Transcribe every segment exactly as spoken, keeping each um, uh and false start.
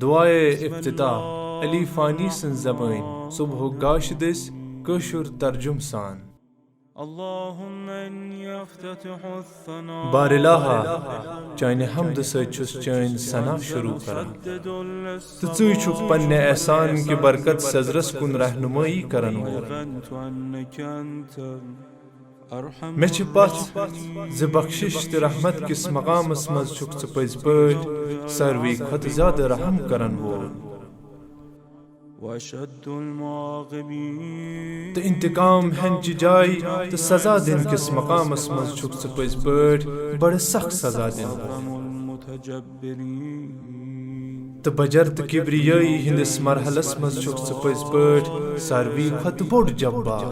دعائے افتتاح، علی فانی سٕنٛز زبٲنۍ، صبحُک گاشہِ دٔسۍ، کٲشُر ترجمہٕ سان۔ اللهم إني أفتتح الثناء بار الٰہا، چانہِ حمدٕ سۭتۍ چھُس چٲنۍ ثنا شروع کران۔ تہٕ ژٕے چھُکھ پننہِ احسان کہِ برکت سیزرس کُن رہنمٲیی کرن وول۔ مےٚ چھِ پژھ زِ بخشش تہٕ رحمت کِس مقامس منٛز چھُکھ ژٕ پٔزۍ پٲٹھۍ ساروٕے کھۄتہٕ زیادٕ رحم کرن وول۔ تہٕ انتقام ہٮ۪نچہِ جایہِ تہٕ سزا دِنہٕ کِس مقامس منٛز چھُکھ ژٕ پٔزۍ پٲٹھۍ بڑٕ سخ سزا دِنہٕ وول۔ تہٕ بجر تہٕ کبریٲیی ہٕنٛدِس مرحلس منٛز چھُکھ ژٕ پٔزۍ پٲٹھۍ ساروٕے کھۄتہٕ بوٚڑ جبار۔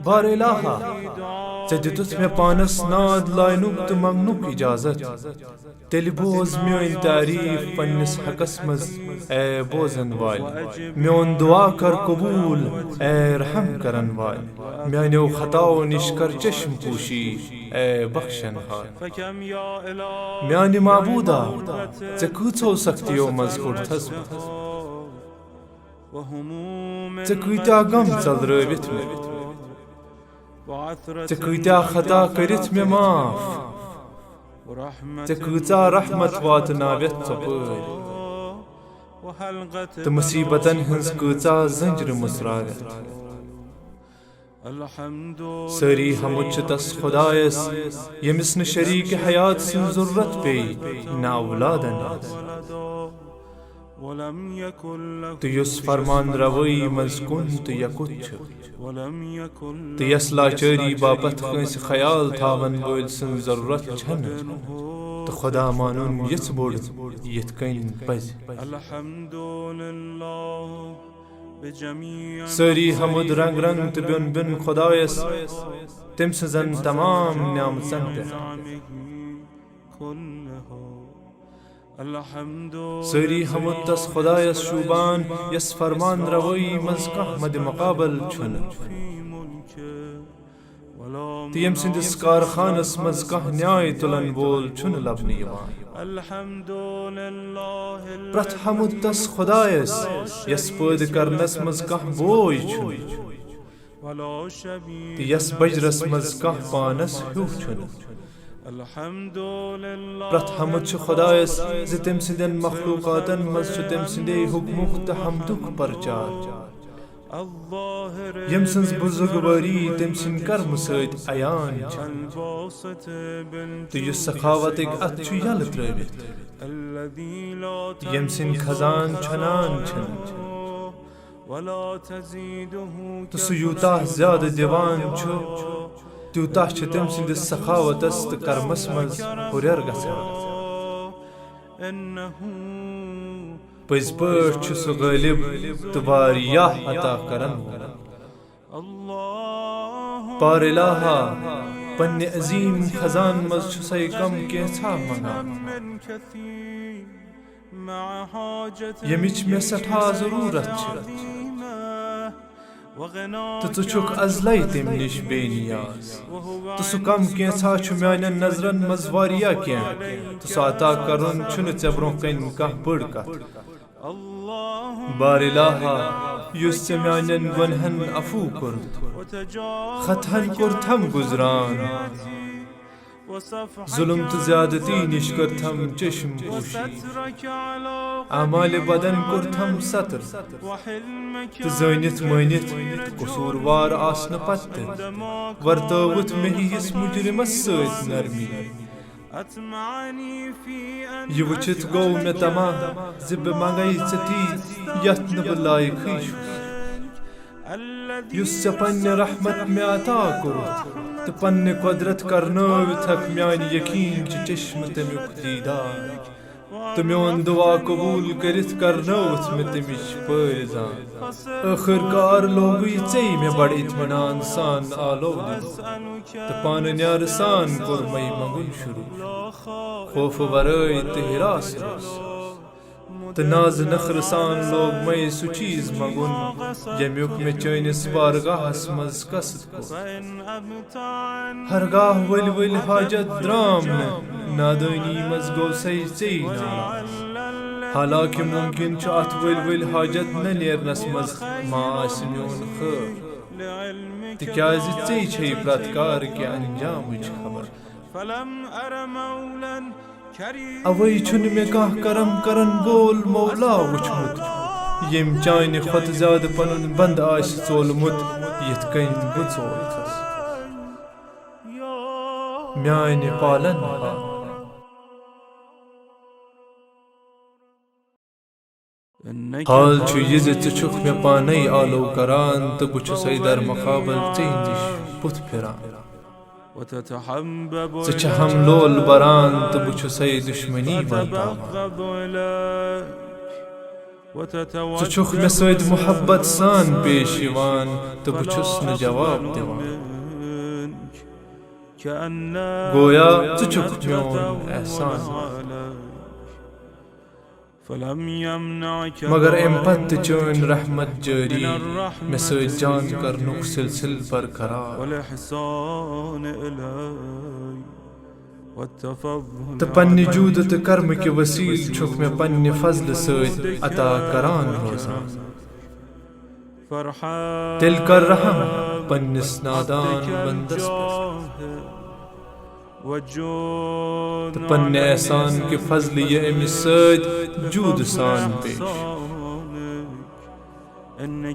بار الٰہا، ژےٚ دِتُتھ مےٚ پانس ناد لاینُک تہٕ منگنُک اجازت۔ تیٚلہِ بوز میٲنۍ تعریف پننِس حقس منٛز، اے بوزن والہِ۔ میون دعا کر قبول، اے رحم کرن والہِ۔ میانیو خطاو نِش کر چشم پوشی، اے بخشن ہار۔ میانہِ معبودا، ژےٚ کۭژو سختیو منٛز کوٚڑتھس بہٕ؟ ژےٚ کۭتیاہ غم ژلرٲوِتھ مےٚ؟ ژےٚ کۭتیاہ خطا کٔرِتھ مےٚ معاف؟ ژےٚ کۭژاہ رحمت واتناوٮ۪تھ ژۄپٲرۍ؟ تہٕ مصیبتن ہٕنٛز کۭژاہ زنجرٕ مُژراوٮ۪تھ؟ سٲری حمد چھِ تس خدایس، ییٚمِس نہٕ شریٖک حیات سٕنٛز ضروٗرت پیٚیہِ، نہ اولادن ہٕنٛز۔ تہٕ یُس فرمان روٲیی منٛز کُن تہٕ یکُت چھُ، تہٕ یس لاچٲری باپتھ کٲنٛسہِ خیال تھاون وٲلۍ سٕنٛز ضروٗرت چھنہٕ، تہٕ خدا مانُن یِژھ بوٚڑ یِتھ کٔنۍ پزِ۔ سٲری حمد رنگ رنگ تہٕ بیوٚن بیوٚن خدایس، تٔمۍ سٕنٛزن تمام نعمژن پٮ۪ٹھ۔ سٲری حمد تس خدایس شوٗبان، یس فرمان روٲیی منٛز کانٛہہ مد مقابل چھُنہٕ، تہٕ ییٚمۍ سٕنٛدِس کارخانس منٛز کانٛہہ نیاے تُلن وول چھُنہٕ لبنہٕ یِوان۔ پرٛٮ۪تھ حمد تس خدایس، یس پٲدٕ کرنس منٛز کانٛہہ بوے چھُنہٕ، تہٕ یس بجرس منٛز کانٛہہ پانس ہیوٗ چھُنہٕ۔ پرٛٮ۪تھ حمد چھُ خدایس زِ تٔمۍ سٕنٛدٮ۪ن مخلوقاتن منٛز چھُ تٔمۍ سٕنٛدے حُکمُک تہٕ حمدُک پرچار، ییٚمۍ سٕنٛز بُزرگوٲری تٔمۍ سٕنٛدِ کرمہٕ سۭتۍ عیان چھِ، تہٕ یُس سخاوتٕکۍ اتھٕ چھُ یلہٕ ترٲوِتھ، ییٚمۍ سٕنٛدۍ خزان چھۄنان چھِنہٕ۔ تہٕ سُہ یوٗتاہ زیادٕ دِوان چھُ، تیوٗتاہ چھِ تٔمۍ سٕنٛدِس سخاوتس تہٕ کرمس منٛز ہُرٮ۪ر گژھان۔ پٔزۍ پٲٹھۍ چھُ سُہ غٲلب تہٕ واریاہ عطا کرن وول۔ بار الٰہا، پننہِ عظیٖم خزان منٛز چھُسے کم کینٛژھا منگان، ییٚمِچ مےٚ سٮ۪ٹھاہ ضروٗرت چھِ۔ تہٕ ژٕ چھُکھ ازلے تَمہِ نِش بے نیاز۔ تہٕ سُہ کم کینٛژھا چھُ میانٮ۪ن نظرن منٛز واریاہ کینٛہہ، تہٕ سُہ عطا کرُن چھُنہٕ ژےٚ برونٛہہ کنہِ کانٛہہ بٔڑ کتھ۔ بار الٰہا، یُس ژےٚ میانٮ۪ن گۄنہن عفو کوٚرُتھ، خطہن کوٚرتھم گُزران، ظلم تہٕ زیادتی نِش کٔرتھم چشم پوشی، اعمالِ بدن کوٚرتھم ستر، تہٕ زٲنِتھ مٲنِتھ تہٕ قصوٗروار آسنہٕ پتہٕ تہِ ورتٲوٕتھ مےٚ ہِوِس مجرمس سۭتۍ نرمی۔ یہِ وٕچھِتھ گوٚو مےٚ طمع زِ بہٕ منگے ژےٚ تی یتھ نہٕ بہٕ لایقٕے چھُس، یُس ژےٚ پننہِ رحمت مےٚ عطا کوٚرُتھ تہٕ پننہِ قۄدرت کرنٲوِتھکھ میانہِ یقین چہِ چشمہٕ تمیُک دیدار۔ تہٕ میون دعا قبول کٔرِتھ کرنٲوٕتھ مےٚ تمِچ پٲرزان۔ ٲخٕر کار لوگُے ژےٚ مےٚ بڑٕ اطمینان سان آلو دیُن، تہٕ پانہٕ نیارٕ سان کوٚر مےٚ منگُن شروع، خوفہٕ ورٲے تہٕ ہراس روٚس۔ تہٕ نازٕ نخرٕ سان لوگ مےٚ سُہ چیٖز منٛگُن، ییٚمیُک مےٚ چٲنِس بارگاہس منٛز قصد کوٚر۔ ہرگاہ ؤلۍ ؤلۍ حاجت درٛام نہٕ، نادٲنی منٛز گوٚو سَے ژے ناراض۔ حالانکہِ مُمکِن چھُ اَتھ ؤلۍ ؤلۍ حاجت نہٕ نیرنس منٛز ما آسہِ میون خٲر، تِکیازِ ژے چھے پرٛٮ۪تھ کارٕ کہِ انجامٕچ خبر۔ اوے چھُنہٕ مےٚ کانٛہہ کرم کرن وول مولا وُچھمُت، ییٚمۍ چانہِ کھۄتہٕ زیادٕ پنُن بندٕ آسہِ ژولمُت، یِتھ کٔنۍ بہٕ ژولتھس میانہِ پالن ہار۔ حال چھُ یہِ زِ ژٕ چھُکھ مےٚ پانے آلو کران تہٕ بہٕ چھُسے در مقابل ژےٚ نِش بُتھ پھِران۔ ژٕ چھَہم لول بران تہٕ بہٕ چھُسے دُشمنی ورتاوان۔ ژٕ چھُکھ مےٚ سۭتۍ محبت سان پیش یِوان تہٕ بہٕ چھُس نہٕ جواب دِوان۔ گویا ژٕ چھُکھ میون احسان۔ مگر امہِ پتہٕ تہِ چٲنۍ رحمت جٲری، مےٚ سۭتۍ جان کرنُک سلسلہٕ برقرار۔ تہٕ پننہِ جودٕ تہٕ کرمہٕ کہِ وسیلہٕ چھُکھ مےٚ پننہِ فضلہٕ سۭتۍ عطا کران روزان۔ تیٚلہِ کر رحم پننِس نادان بندس پٮ۪ٹھ۔ تہٕ پننہِ احسان کہِ فضلہٕ یہِ أمِس سۭتۍ جودٕ سان پیش۔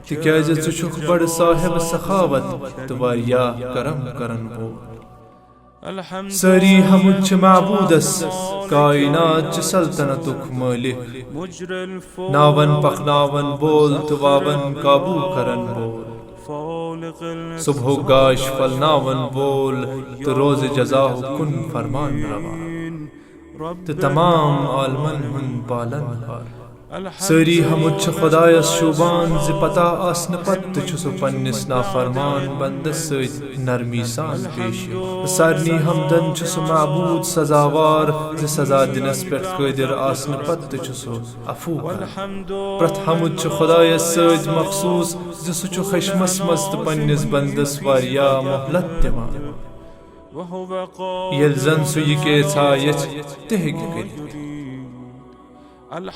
تِکیازِ ژٕ چھُکھ بڑٕ صاحب سخاوت تہٕ واریاہ کرم کرن وول۔ سٲری حمد چھِ معبوٗدس، کائنات چہِ سلطنتُک مٲلِک۔ ناون پکناون وول تہٕ واون قابوٗ کرن وول۔ صبحُک گاش پھۄلناون وول تہٕ روزِ جزاہُک کُن فرمان روا۔ تہٕ تمام عالمن ہُنٛد پالن ہار۔ سٲری حمد چھِ خۄدایس شوٗبان زِ پتہ آسنہٕ پتہٕ تہِ چھُ سُہ پننِس نافرمان بندس سۭتۍ نرمی سان پیش یِوان۔ سارنٕے حمدن چھُ سُہ معبوٗد سزاوار زِ سزا دِنس پٮ۪ٹھ قٲدر آسنہٕ پتہٕ تہِ چھُ سُہ عفو کران۔ پرٛٮ۪تھ حمد چھُ خۄدایس سۭتۍ مخصوٗص زِ سُہ چھُ خشمس منٛز تہٕ پننِس بندس واریاہ مۄہلت دِوان۔ ییٚلہِ زن سُہ یہِ کینٛژھا یژھِ تہِ ہیٚکہِ کٔرِتھ۔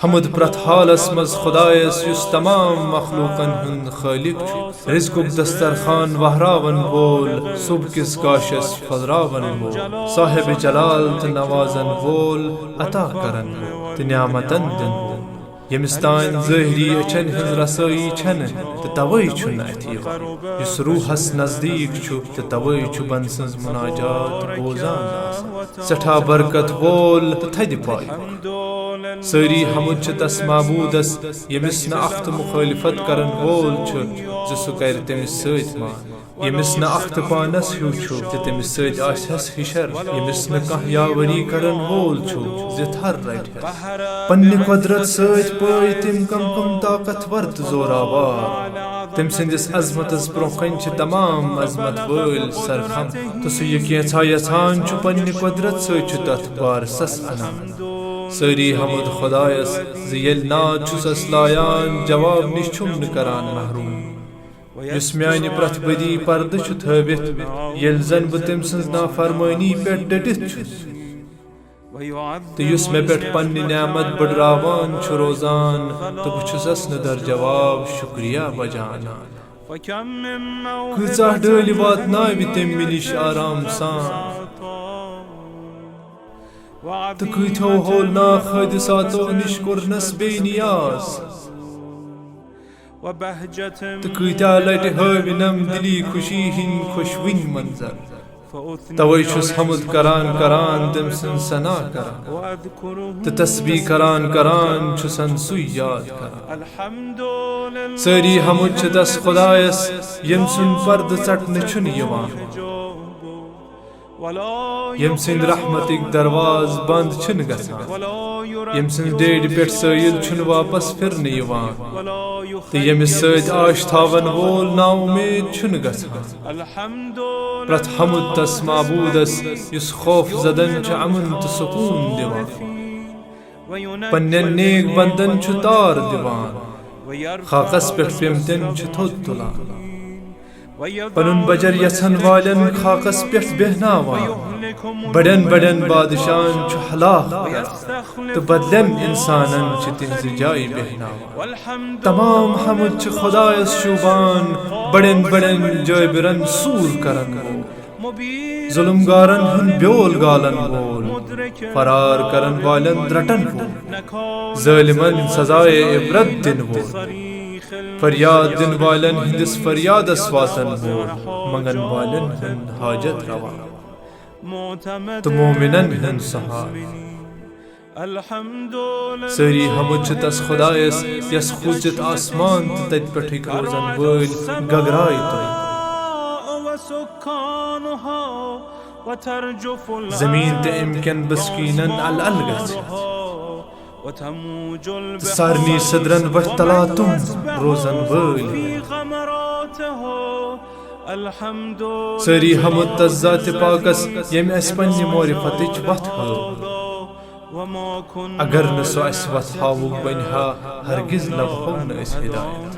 حمد پرٛٮ۪تھ حالس منٛز خۄدایس، یُس تمام مخلوقن ہُنٛد خٲلق چھُ، رزقُک دسترخوان وہراون وول، صبح کِس گاشس پھۄلراون وول، صاحب جلال تہٕ نوازن وول، عطا کرن وول تہٕ نعمتن دِن وول۔ ییٚمِس تانۍ ظٲہری أچھن ہٕنٛز رسٲیی چھنہٕ تہٕ توے چھُنہٕ اَتھِ یِوان۔ یُس روحس نزدیٖک چھُ تہٕ توے چھُ بندٕ سٕنٛز مناجات بوزان آسان۔ سٮ۪ٹھاہ برکت وول تہٕ تھدِ پایُک۔ سٲری حمد چھِ تس معبوٗدس، ییٚمِس نہٕ اکھ تہٕ مُخٲلفت کرن وول چھُ زِ سُہ کرِ تٔمِس سۭتۍ مان۔ ییٚمِس نہٕ اکھ تہٕ پانس ہیوٗ چھُ تہٕ تٔمِس سۭتۍ آسہِ ہس ہِشر، ییٚمِس نہٕ کانٛہہ یاوری کرن وول چھُ زِ تھر رٹہِ ہس۔ پننہِ قۄدرت سۭتۍ پٲے تٔمۍ کم کم طاقتور تہٕ زوراوار۔ تٔمۍ سٕنٛدِس عظمتس برونٛہہ کنہِ چھِ تمام عظمت وٲلۍ سرخم، تہٕ سُہ یہِ کینٛژھا یژھان چھُ پننہِ قۄدرت سۭتۍ چھُ تتھ بارسس انان۔ سٲری حمد خۄدایس زِ ییٚلہِ ناد چھُسس لایان، جواب نِش چھُم نہٕ کران محروم۔ یُس میانہِ پرٛٮ۪تھ بدی پردٕ چھُ تھٲوِتھ، ییٚلہِ زن بہٕ تٔمۍ سٕنٛز نافرمٲنی پٮ۪ٹھ ڈٔٹِتھ چھُس۔ تہٕ یُس مےٚ پٮ۪ٹھ پننہِ نعمت بٔڑراوان چھُ روزان، تہٕ بہٕ چھُسس نہٕ در جواب شُکریہ بجان۔ کۭژاہ ڈٲلۍ واتناوِ تٔمۍ مےٚ نِش آرام سان۔ تہٕ کۭتیو ہولناک حٲدِثاتو نِش کوٚرنس بے نیاز۔ تہٕ کۭتیاہ لٹہِ ہٲوِنم دِلی خوشی ہٕنٛدۍ خۄشوٕنۍ منظر۔ توے چھُس حمد کران کران تٔمۍ سٕنٛز ثنا کران۔ تہٕ تسبیح کران کران چھُسن سُے یاد کران۔ سٲری حمد چھِ تس خۄدایس، ییٚمۍ سُنٛد پردٕ ژٹنہٕ چھُنہٕ یِوان۔ ییٚمۍ سٕنٛدۍ رحمتٕکۍ دروازٕ بنٛد چھِنہٕ گژھان، ییٚمۍ سٕنٛزِ ڈیڈِ پٮ۪ٹھ سٲیِل چھُنہٕ واپس پھِرنہٕ یِوان، تہٕ ییٚمِس سۭتۍ آش تھاون وول نا اُمید چھُنہٕ گژھان۔ پرٛٮ۪تھ حمد تس معبوٗدس، یُس خوف زدن چھُ امن تہٕ سکوٗن دِوان۔ پننٮ۪ن نیک بندن چھُ تار دِوان، خاکس پٮ۪ٹھ پیمتٮ۪ن چھُ تھوٚد تُلان۔ پنُن بجر یژھن والٮ۪ن خاکس پٮ۪ٹھ بیہناوان۔ بڑٮ۪ن بڑٮ۪ن بادشاہن چھُ ہلاک کران تہٕ بدلٮ۪ن انسانن چھِ تِہنزِ جایہِ بیہناوان۔ تمام حمد چھِ خدایس شوٗبان، بڑٮ۪ن بڑٮ۪ن جٲبرن سوٗر کرن وول، ظلم گارن ہُنٛد بیول گالن وول، فرار کرن والٮ۪ن درٹن وول، ظٲلمن سزایہِ عبرت دِنہٕ وول، فریاد دِنہٕ والٮ۪ن ہٕنٛدِس فریادس واتن وول، منگن والٮ۪ن ہُنٛد حاجت روا تہٕ مومنن ہُنٛد سہارٕ۔ سٲری حمد چھِ تس خدایس، یس کھوٗژِتھ آسمان تہٕ تتہِ پٮ۪ٹھٕکۍ روزن وٲلۍ گگرایہِ تُلۍ۔ زمیٖن تہِ امہِ کٮ۪ن بسکیٖنن ال ال گژھِ۔ تہٕ سارنٕے صدرن وۄتھِ تلاتُم روزن وٲلۍ۔ سٲری حمد تس ذاتِ پاکس، ییٚمۍ اسہِ پننہِ معرفتٕچ وتھ ہٲو۔ اگر نہٕ سُہ اسہِ وتھ ہاوُک بنہِ ہا، ہرگز لبہو نہٕ أسۍ ہدایت۔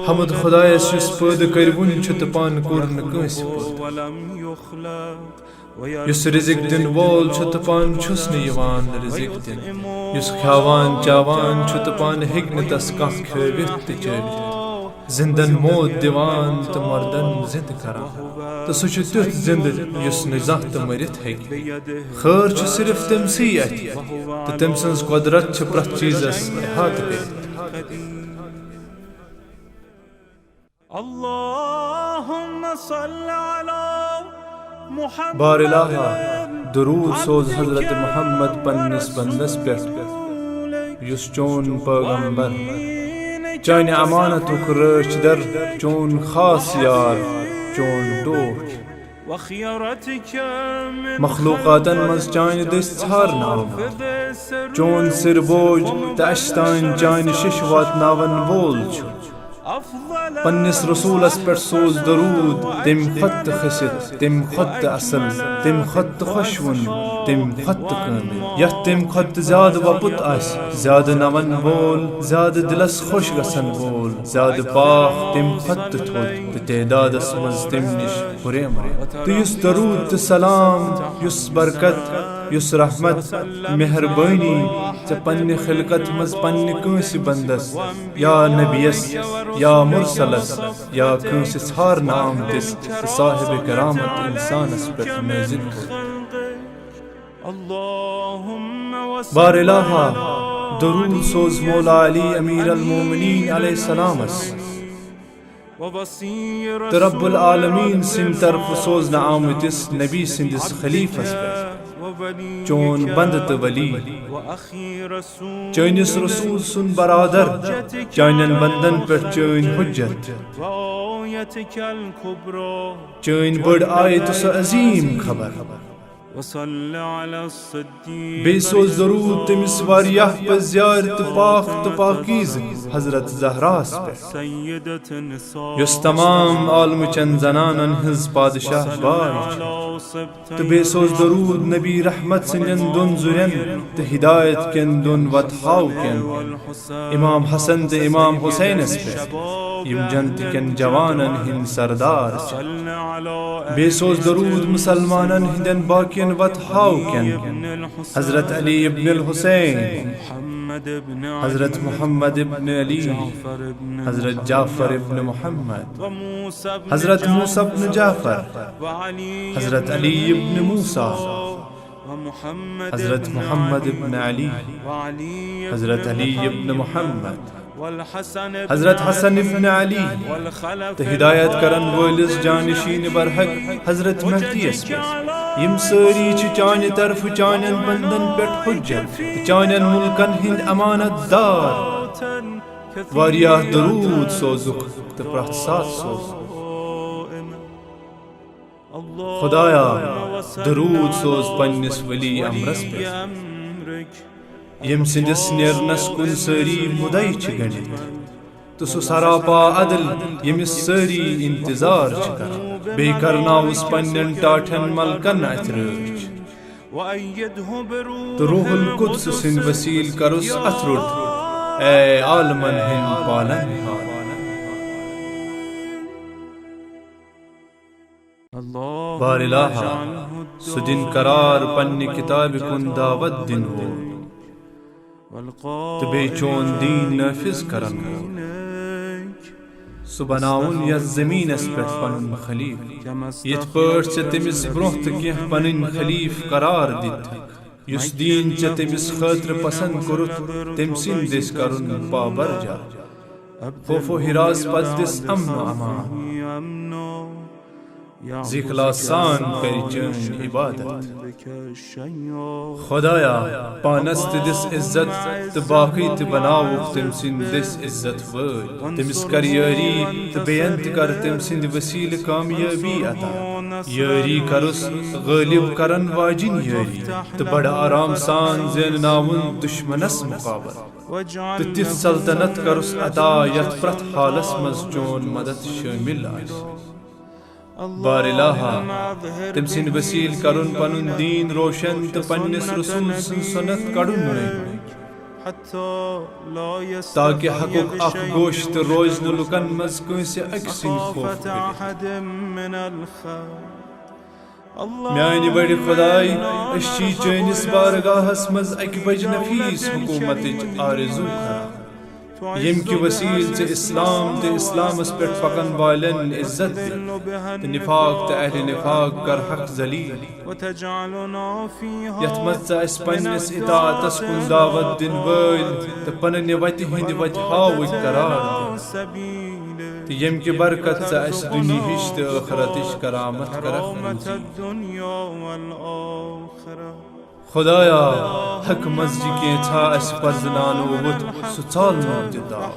حمد خدایس، یُس پٲدٕ کٔرِوُن چھُ تہٕ پانہٕ کوٚر نہٕ کٲنٛسہِ پٲدٕ۔ یُس رزق دِنہٕ وول چھُ تہٕ پانہٕ چھُس نہٕ یِوان رزق دِنہٕ۔ یُس کھیاوان چاوان چھُ تہٕ پانہٕ ہیٚکہِ نہٕ تس کانٛہہ کھٲوِتھ تہٕ چٲوِتھ۔ زِندن موت دِوان تہٕ مردن زِندٕ کران۔ تہٕ سُہ چھُ تیُتھ زِندٕ یُس نہٕ زانٛہہ تہٕ مٔرِتھ ہیٚکہِ۔ خٲر چھُ صرف تٔمۍ سٕے اَتھِ، تہٕ تٔمۍ سٕنٛز قۄدرت چھِ پرٛٮ۪تھ چیٖزس احاطہٕ کٔرِتھ۔ اللهم صل على محمد۔ بار الٰہا، درود سوز حضرت محمد پننِس بندس پٮ۪ٹھ، یُس چون پیغمبر، چانہِ امانتُک رٲچھ در، چون خاص یار، چون ٹوٹھ، مخلوقاتن منٛز چانہِ دٔسۍ ژھارنہٕ آمُت، چون سِر بوج تہٕ اسہِ تام چانہِ شیشہِ واتناون وول چھُ۔ پننِس رسولس پٮ۪ٹھ سوز درود، تمہِ کھۄتہٕ تہِ کھٔسِتھ، تمہِ کھۄتہٕ تہِ اصل، تمہِ کھۄتہٕ تہِ خۄشوُن، تمہِ کھۄتہٕ تہِ کٲمِل، یتھ تمہِ کھۄتہٕ تہِ زیادٕ وۄپُت آسہِ، زیادٕ نون وول، زیادٕ دلس خۄش گژھن وول، زیادٕ پاک، تمہِ کھۄتہٕ تہِ تھوٚد تہٕ تعدادس منٛز تمہِ نِش ہُریمہٕ۔ تہٕ یُس درود تہٕ سلام، یُس برکت، یُس رحمت، مہربٲنی ژےٚ پننہِ خلقت منٛز پننہِ کٲنٛسہِ بندس، یا نبیس، یا مرسلس، یا کٲنٛسہِ ژھارنہٕ آمتِس تہٕ صاحب کرامت انسانس پٮ۪ٹھ نٲزِل کوٚر۔ بار الٰہا، درود سوز مولا علی امیر المومنین علیہ السلامس تہٕ رب العالمین سٕنٛدِ طرفہٕ سوزنہٕ آمتِس نبی سٕنٛدِس خلیفس پٮ۪ٹھ، چون بندٕ تہٕ ولی، چٲنِس رسول سُنٛد برادر، چانٮ۪ن بندن پٮ۪ٹھ چٲنۍ حجت، چٲنۍ بٔڑ آیت سۄ عظیم خبر۔ بیٚیہِ سوز درود تٔمِس واریاہ پزیار تہٕ پاک تہٕ پاکیٖزٕ حضرت زہراہس پٮ۪ٹھ، یۄس تمام عالمہٕ چٮ۪ن زنانن ہٕنٛز پادشاہ باے چھِ۔ تہٕ بیٚیہِ سوز درود نبی رحمت سٕنٛدٮ۪ن دۄن زُرٮ۪ن تہٕ ہدایت کٮ۪ن دۄن وتہٕ ہاوکٮ۪ن، امام حسن تہٕ امام حسینس پٮ۪ٹھ، یِم جنت کٮ۪ن جوانن ہٕنٛدۍ سردار چھِ۔ بیٚیہِ سوز درود مسلمانن ہٕنٛدٮ۪ن باقین وتہٕ ہاوکٮ۪ن، حضرت علی ابن الحسین، حضرت محمد ابن علی، حضرت جعفر ابن محمد، حضرت موسیٰ ابن جعفر، حضرت علی ابن موسیٰ، حضرت محمد ابن علی، حضرت علی ابن محمد، حضرت حسن ابن علی تہٕ ہدایت کرن وٲلِس جانشین برحق حضرت مہدیس پٮ۪ٹھ۔ یِم سٲری چھِ چانہِ طرفہٕ چانٮ۪ن بندن پٮ۪ٹھ حجت تہٕ چانٮ۪ن ملکن ہٕنٛدۍ امانت دار۔ واریاہ درود سوزُکھ تہٕ پرٛٮ۪تھ ساتہٕ سوزُکھ۔ خدایا، درود سوز پننِس ولی امرس پٮ۪ٹھ، ییٚمۍ سٕنٛدِس نیرنس کُن سٲری مُدعی چھِ گٔنڈِتھ، تہٕ سُہ سراپا عدل، ییٚمِس سٲری انتظار چھِ کران۔ بیٚیہِ کرناوُس پننٮ۪ن ٹاٹھٮ۪ن ملکن اَتھِ رٲچھ۔ تہٕ روح القدس سٕنٛدِ وسیلہٕ کرُس اتھٕ روٚٹ، اے عالمن ہٕنٛدۍ پالن ہار۔ بار الہ، سُہ دِن قرار پننہِ کتابہِ کُن دعوت دِن وول، تہٕ بیٚیہِ چون دیٖن نافذ کرن وول۔ سُہ بناوُن یتھ زمینس پٮ۪ٹھ پنُن خلیفہٕ، یتھ پٲٹھۍ ژےٚ تٔمِس برونٛہہ تہٕ کینٛہہ پنٕنۍ خلیفہٕ قرار دِتِکھ۔ یُس دیٖن ژےٚ تٔمِس خٲطرٕ پسند کوٚرُتھ، تٔمۍ سٕنٛدِ دٔسۍ کرُن پابرجا۔ خوف و ہراس پتہٕ دِس امن و امان۔ زِ اخلاص سان کرِ چٲنۍ عبادت۔ خدایا، پانس تہِ دِس عزت تہٕ باقٕے تہِ بناوُکھ تٔمۍ سٕنٛدۍ دٔسۍ عزت وٲلۍ۔ تٔمِس کر یٲری تہٕ بیٚین تہِ کر تٔمۍ سٕنٛدِ وسیلہٕ کامیٲبی عطا۔ یٲری کرُس غٲلب کرن واجِنۍ یٲری، تہٕ بڑٕ آرام سان زینناوُن دشمنس مقابل۔ تہٕ تِژھ سلطنت کرُس عطا یتھ پرٛتھ حالس منٛز چون مدد شٲمِل آسہِ۔ بار الہ، تٔمۍ سٕنٛدِ وسیلہٕ کرُن پنُن دیٖن روشن تہٕ پننِس رسول سٕنٛز سنت کڑُن نٔنۍ، تاکہ حقُک اکھ گوش تہِ روزِ نہٕ لُکن منٛز کٲنٛسہِ أکۍ سٕنٛدِ خوفہٕ کٔرِتھ۔ میانہِ بڑِ خداے، أسۍ چھِ چٲنِس بارگاہس منٛز اکہِ بجہِ نفیس حکومتٕچ آرزو کران، ییٚمہِ کہِ وسیلہٕ ژےٚ اسلام تہٕ اسلامس پٮ۪ٹھ پکن والٮ۪ن عزت دِکھ، تہٕ نفاق تہٕ اہل نفاق کر حق ذلیل۔ یتھ منٛز ژٕ اسہِ پننِس اطاعتس کُن دعوت دِنہٕ وٲلۍ تہٕ پننہِ وتہِ ہٕنٛدِ وتہِ ہاوٕکۍ قرار دِکھ، تہٕ ییٚمہِ کہِ برکت ژٕ اسہِ دُنیہٕچ تہٕ ٲخرتٕچ کرامت کرکھ روٗزی۔ خدایا، حق منٛز یہِ کینٛژھا اسہِ پرزٕناونووُتھ، سُہ ژالنوو تہِ داو۔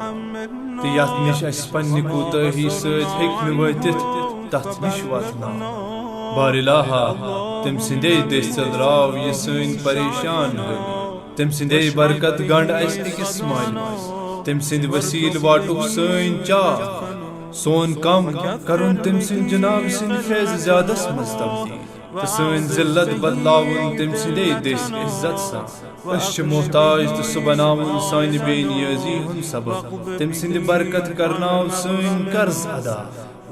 تہٕ یتھ نِش اسہِ پننہِ کوتٲہی سۭتۍ ہیٚکہِ نہٕ وٲتِتھ، تتھ نِش واتناو۔ بار الہ، تٔمۍ سٕنٛدے دٔسۍ ژٔلراو یہِ سٲنۍ پریشان حٲلی۔ تٔمۍ سٕنٛدے برکت گنٛڈ اسہِ أکِس مالہِ منٛز۔ تٔمۍ سٕنٛدِ وسیلہٕ واٹُکھ سٲنۍ چاکھ۔ سون کم کرُن تٔمۍ سٕنٛدِ جناب سٕنٛدِ فیض زیادس منٛز تبدیل۔ تہٕ سٲنۍ ذلت بدلاوُن تٔمۍ سٕنٛدے دٔسۍ عزت سان۔ أسۍ چھِ محتاج تہٕ سُہ بناوُن سانہِ بے نیٲزی ہُنٛد سبب۔ تٔمۍ سٕنٛدِ برکت کرناو سٲنۍ قرض ادا۔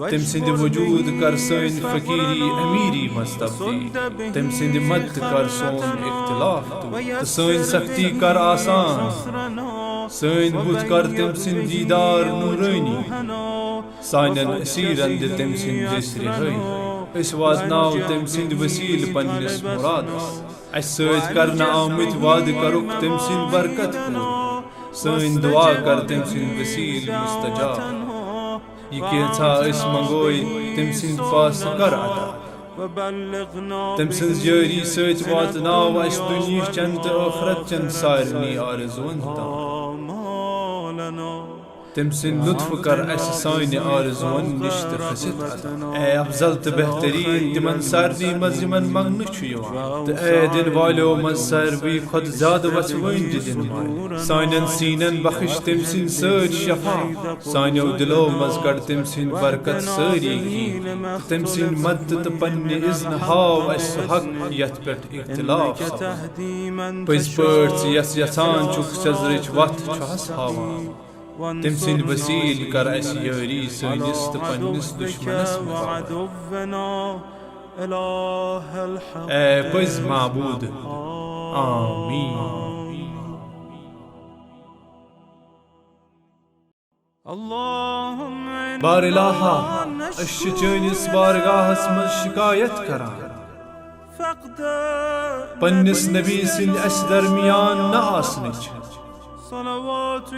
تٔمۍ سٕنٛدِ وجود کر سٲنۍ فقیری امیری منٛز تبدیل۔ تٔمۍ سٕنٛدِ مدتہٕ کر سون اختلاف دوٗر۔ تہٕ سٲنۍ سختی کر آسان۔ سٲنۍ بُتھ کر تٔمۍ سٕنٛدِ دیدار نورٲنی۔ سانٮ۪ن اسیرن دِ تٔمۍ سٕنٛدِ دٔسۍ رِہٲیی۔ أسۍ واتناو تٔمۍ سٕنٛدِ وسیلہٕ پننِس مرادس۔ اسہِ سۭتۍ کرنہٕ آمٕتۍ وعدٕ کرُکھ تٔمۍ سٕنٛدِ برکت پوٗرٕ۔ سٲنۍ دعا کر تٔمۍ سٕنٛدِ وسیلہٕ مستجاب۔ یہِ کینٛژھا أسۍ منگوے، تٔمۍ سٕنٛدِ پاسہٕ کر عطا۔ تٔمۍ سٕنٛز یٲری سۭتۍ واتناو اسہِ دُنیہٕچن تہٕ ٲخرت چٮ۪ن سارنٕے آرزوٗن تام۔ تٔمۍ سٕنٛدِ لطفہٕ کر اسہِ سانہِ آرزوٗن نِش تہِ کھٔسِتھ عطا۔ اے افضل تہٕ بہتریٖن تِمن سارنٕے منٛز یِمن منٛگنہٕ چھُ یِوان۔ تہٕ اے دِنہٕ والیو منٛز ساروٕے کھۄتہٕ زیادٕ وژھوٕنۍ دِ دِنہٕ وٲلۍ۔ سانٮ۪ن سیٖنن بخش تٔمۍ سٕنٛدِ سۭتۍ شفا۔ سانیو دِلو منٛز کڑ تٔمۍ سٕنٛدِ برکت سٲری کیٖنہٕ۔ تہٕ تٔمۍ سٕنٛدِ مدتہٕ تہٕ پننہِ اذنہٕ ہاو اسہِ سُہ حق یتھ پٮ۪ٹھ اختلاف سپُد۔ پٔزۍ پٲٹھۍ ژٕ یس یژھان چھُکھ سیٚزرٕچ وتھ چھُہس ہاوان۔ تٔمۍ سٕنٛدِ وسیلہٕ کر اسہِ یٲری سٲنِس تہٕ پننِس دشمنس مقابلہٕ۔ اے پٔزۍ معبوٗد، آمین۔ بار الہ، أسۍ چھِ چٲنِس بارگاہس منٛز شکایت کران پننِس نبی سٕنٛدِ اسہِ درمیان نہ آسنٕچ،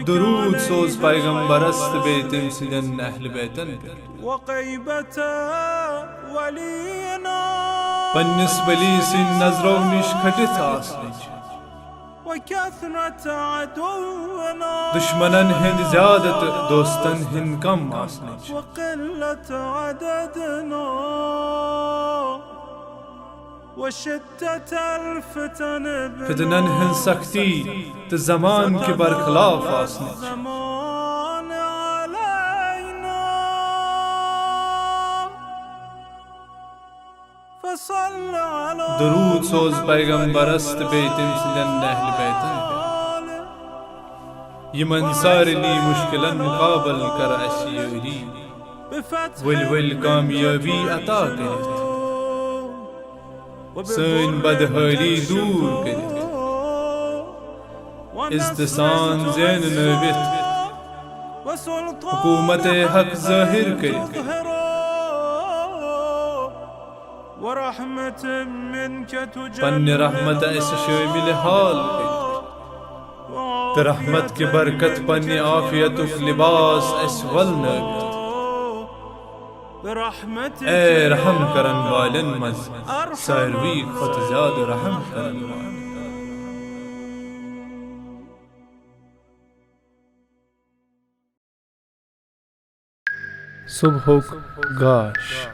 درود سوز پیغمبرس تہٕ بیٚیہِ تٔمۍ سٕنٛدٮ۪ن اہل بیتن پٮ۪ٹھ۔ پننِس ولی سٕنٛدِ نظرو نِش کھٔٹِتھ آسنٕچ، دشمنن ہٕنٛدِ زیادٕ تہٕ دوستن ہٕنٛدِ کم آسنٕچ، فتنن ہٕنٛز سختی تہٕ زمان کہِ برخلاف آسنٕچ۔ درود سوز پیغمبرس تہٕ بیٚیہِ تٔمۍ سٕنٛدٮ۪ن اہل بیتن پٮ۪ٹھ۔ یِمن سارنٕے مشکلن مقابل کر اسہِ یٲری۔ ؤلۍ ؤلۍ کامیٲبی عطا کٔرِتھ۔ سٲنۍ بدحٲلی دوٗر کٔرِتھ۔ عزتہٕ سان زیننٲوِتھ۔ حکومت حق ظٲہر کٔرِتھ۔ پننہِ رحمت اسہِ شٲمِل حال کٔرِتھ۔ تہٕ رحمت کہِ برکت پننہِ عافیتُک لباس اسہِ ولنٲوِتھ۔ اے رحم کرن والٮ۪ن منٛز ساروی کھۄتہٕ زیادٕ رحم کرن وول۔ صبحُک گاش۔